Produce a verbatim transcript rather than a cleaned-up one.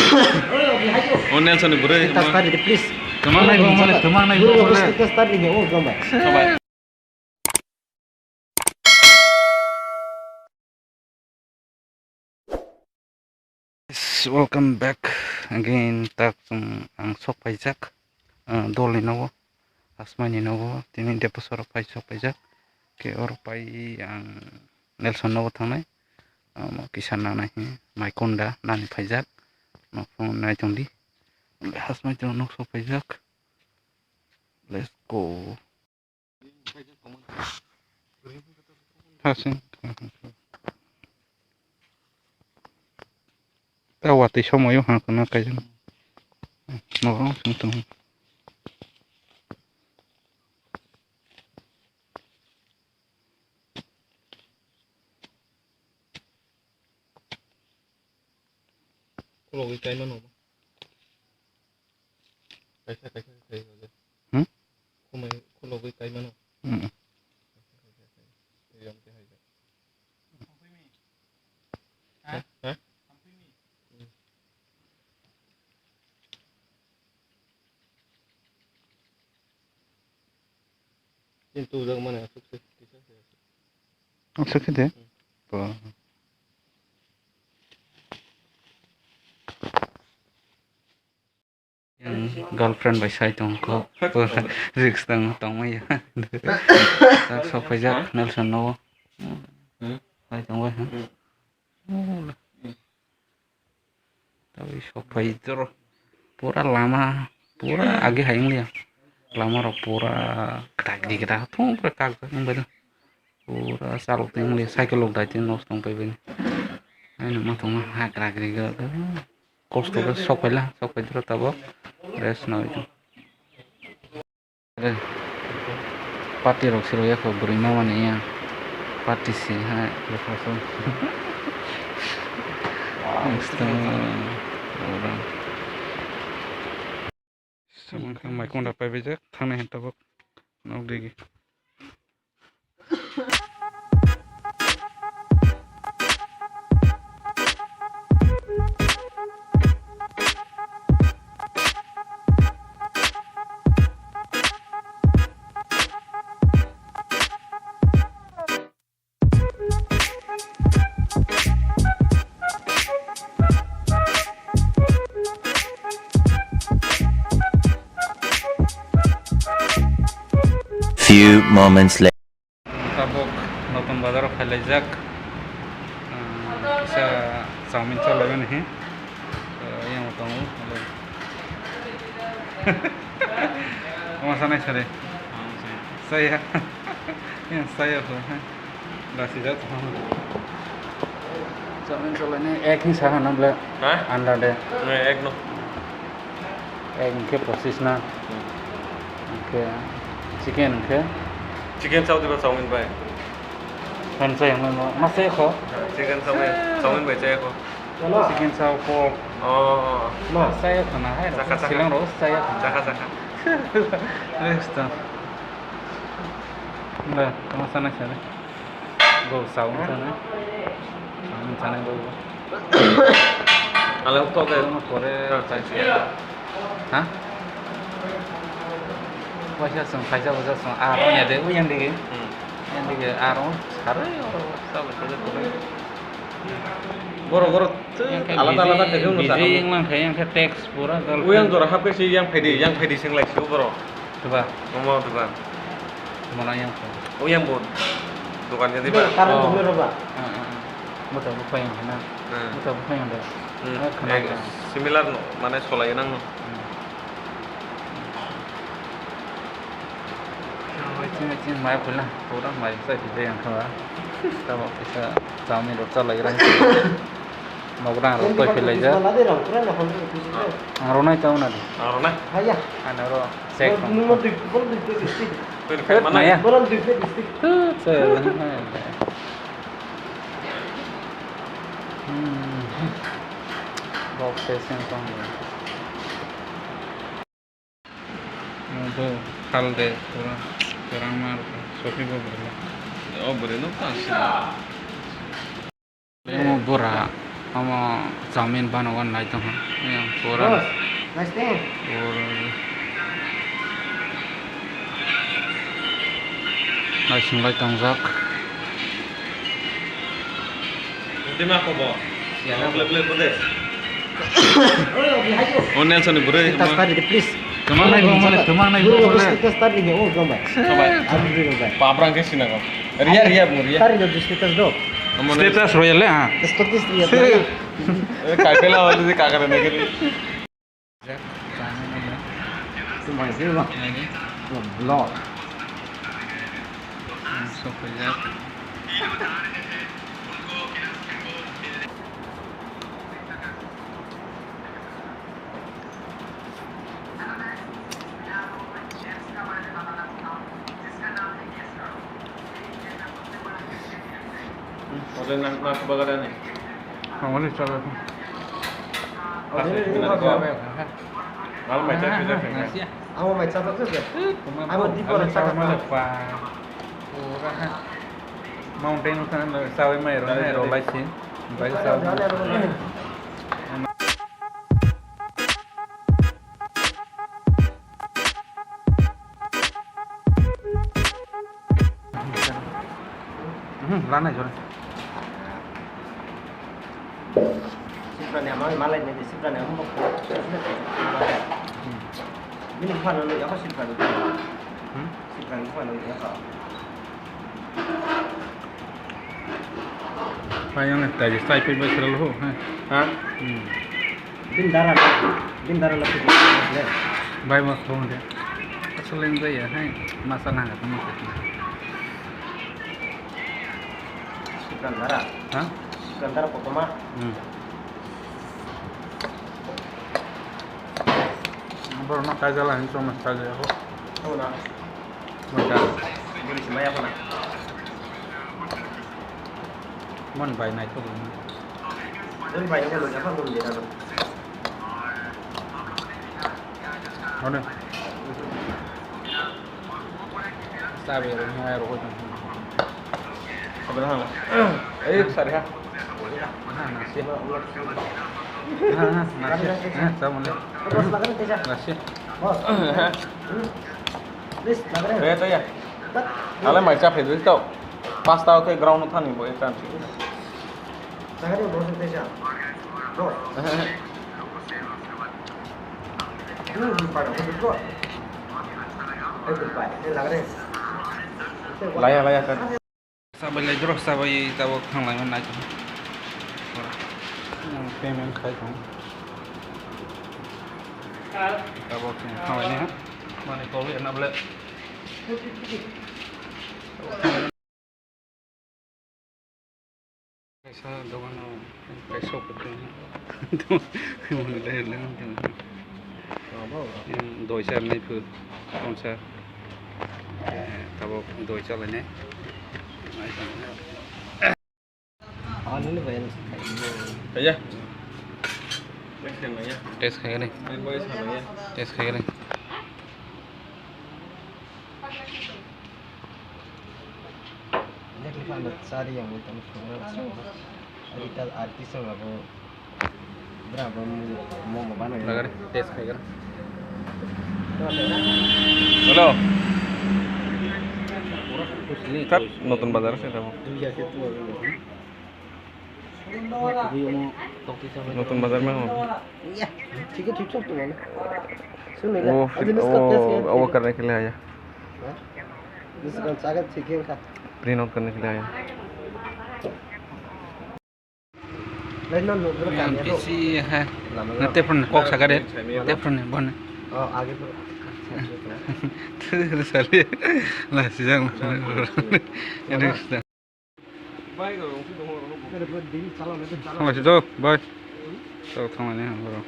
O Nelson ni bwrwi. Status tari de, please. Tuma nai bo mane, tuma nai bo mane. Status tari de, oh, gamba. Bye. Yes, welcome back again. Tak chwng ang sok paijak, ah, dol ni nogo, Asmai ni nogo, tini Deposoro phai sok paijak. Ke oro pai ang Nelson nogo thangnai, amo kisa nanai hi, Maikonda nani phaijak, nok phone nai tong di, Asmai tong nok sok paijak. Let's go. Hasing. Ta watwi somoyo ha kono kaijak. Norok song tong. Khulogwi kaimano. Kaisa, kaisa, kaisa, kaisa. Hmm? Khumai khulogwi kaimano. Hmm. Kaisa, kaisa, kaisa. Eyang khe hai. Ha? Ha? Hmm. Chini tubujak mani aswk se kisa se aswk. Aswk khe de? Hmm. Ba. Yang girlfriend bai sai tong kho. Risk tang tongmaya. Tak sok paijak Nelson no. Hmm. Sai tong bai. Hmm. Oh. Tabuk sok phai joro. Pura lama, pura agi hai wngya. Lama rok pura kwtak di kwtak thung pura kak jak wng bai. Pura chalok twi wngya, cycle rok dai twi nosto wng pai bai. Ani ma thung ma ha kwtak ri ga. Kosto khe sok phai la, sok phai joro tabuk rest nai. Party rok se rwya kho bwrwi mama ni ya. Party se ha bwkha se. Samang khe mai konda paibaijak thangnai hintabok nok digi. Few moments later. Tabuk Notun Bazar o phailaijak, ah, kisa chowmin chalaimani hi, ah, yang tongo. Omo sanai sari. Saya. Yang saya kho. Lasi jat. Chowmin chalaini ek ni saha na ble. Ha? Anda de. Ek no. Ek hwnkhe pochis na. Hmm. Hwnkhe chicken hwnkhe? Chicken chao diba chowmin bai? Phan chai hwnwi ma, ma chai kho? Chicken chowmin, chowmin bai chai kho. Chicken chow pork. Oh. Ma chai kho na hai. Chakha, chakha. Silang ro chai kho. Chakha, chakha. Next time. Ba, tamo sana sana. Bo chao wng chana. Chao wng chana bo. Ale ukto ke. Bono pore chai. Ha? Waisa chwng khaisa waisa chwng aro ya de uyang dige. Hmm. Yang dige aro sare oro. Chao le kore. Boro boro alada alada khe wngno chana. Yang lang khe yang khe tax pura gal. Uyang jora hap khe si yang phaidi, yang phaidi sing lai si boro. Diba? Omo diba? Mana yang kho? O yang bo dokan jadi ba? Karang dole roba. Muta buphai yang na. Muta buphai yang da. Hmm. Similar no, mane solai nang no. Mai pula, pura mai sai pide yang kho. Tamo kisa chowmin rok chalai rang. Nok rang rok toi philai jak. Ang ronai tau na di. Ang ronai? Haya. Ano ro check. Nung mo dui, mo dui plate stick. Tut, maya. Mo dui plate stick. Tut, se. Hmm. Box session tong. Bo hal de pura kwrwngma rwkha, sofi bo bwrwi. O bwrwi no ta sina. Omo bura Omo chowmin banogo nai tongkha. Yang pura. Boss, nice thing. Pura. Nai singlai tongjak. Tei ma kobo? Siya na. Play, play, play. O Nelson ni bwrwi. Status tari di, please. Tuma nai, tuma nai, tuma nai. Status tari di, oh, gamba. Gamba. Abu gamba. Pabrang ke sinago. Ria, ria, bu ria. Tari di status do. Status royal, ha. Status royal. Eh, kaipela wali de kakara nagiri. Vlog. Hotel nang, nang, bagada ni. Ang wani chalo. Mal mai chak, chak, chak. Ang mai chak, chak, chak. Ang di pora chak. Mountain kan sawi mai ro, mai ro lai sin. Bai sawi. Hmm, lanai jore. Sipra ni ama malai ni sipra ni ama. Bini buphano nui yako sipra ni. Hmm? Sipra ni buphano nui yako. Pai yang tadi sai pe bai selalu ho, ha? Ha? Hmm. Bin dara la, bin dara la pidi le. Bai ma khong de. Asal yang gaya hai, masa nang apa masa. Sipran dara. Ha? Sipran dara kotoma. Hmm. Borok no kaijala hinwi chongma sajak ya kho. Tamo na. Masa. Buri se maya kho na. Mon bai nai kho. Buri bai kho lo ya kho lo ya kho. Ano. Sabe ro ha ro ko. Sabe ha. Eh, sari ha. Ha, nasi. Ha, ha, nasi. Ha, sama le. Nasi. Please, lagre. Eh, taya. Ale mai cha phai dito. Pasta okay ground thani bo ekta. Lagre, boss, taya. Bro. Hmm, hmm, para, boss, bro. Eh, goodbye. Eh, lagre. Laya, laya, sir. Sabai lai joro sabai tabok thang lai man nai. Payment khai thang. Tabok thang lai ne ha. Mane kol ya na ble. Kaisa dogano kaisa kotong. Mone dai le. Doi sar nai phu. Kon sar. Tabok doi chalai ne. Kaya. Test khai gani. Test khai gani. Nekli panda chari yang utang sungra sungra. Ari ta arti sungra bo. Bra bo mo mo bana. Lagare test khai gani. Hello. Tat notun bazar se tabo. Notun bazar ma ho. Iya, thik thik thik thik. Oh, oh, awa karne ke liye aaya. This is going to chicken ka. Print out karne ke liye aaya. Lai no no. Pisi hai. Na tefron kok sagare. Tefron ne bon. Oh, aage to. Sali. La sijang. Ini. Thanglaisi jok, bai. Jok thanglaini ang borok.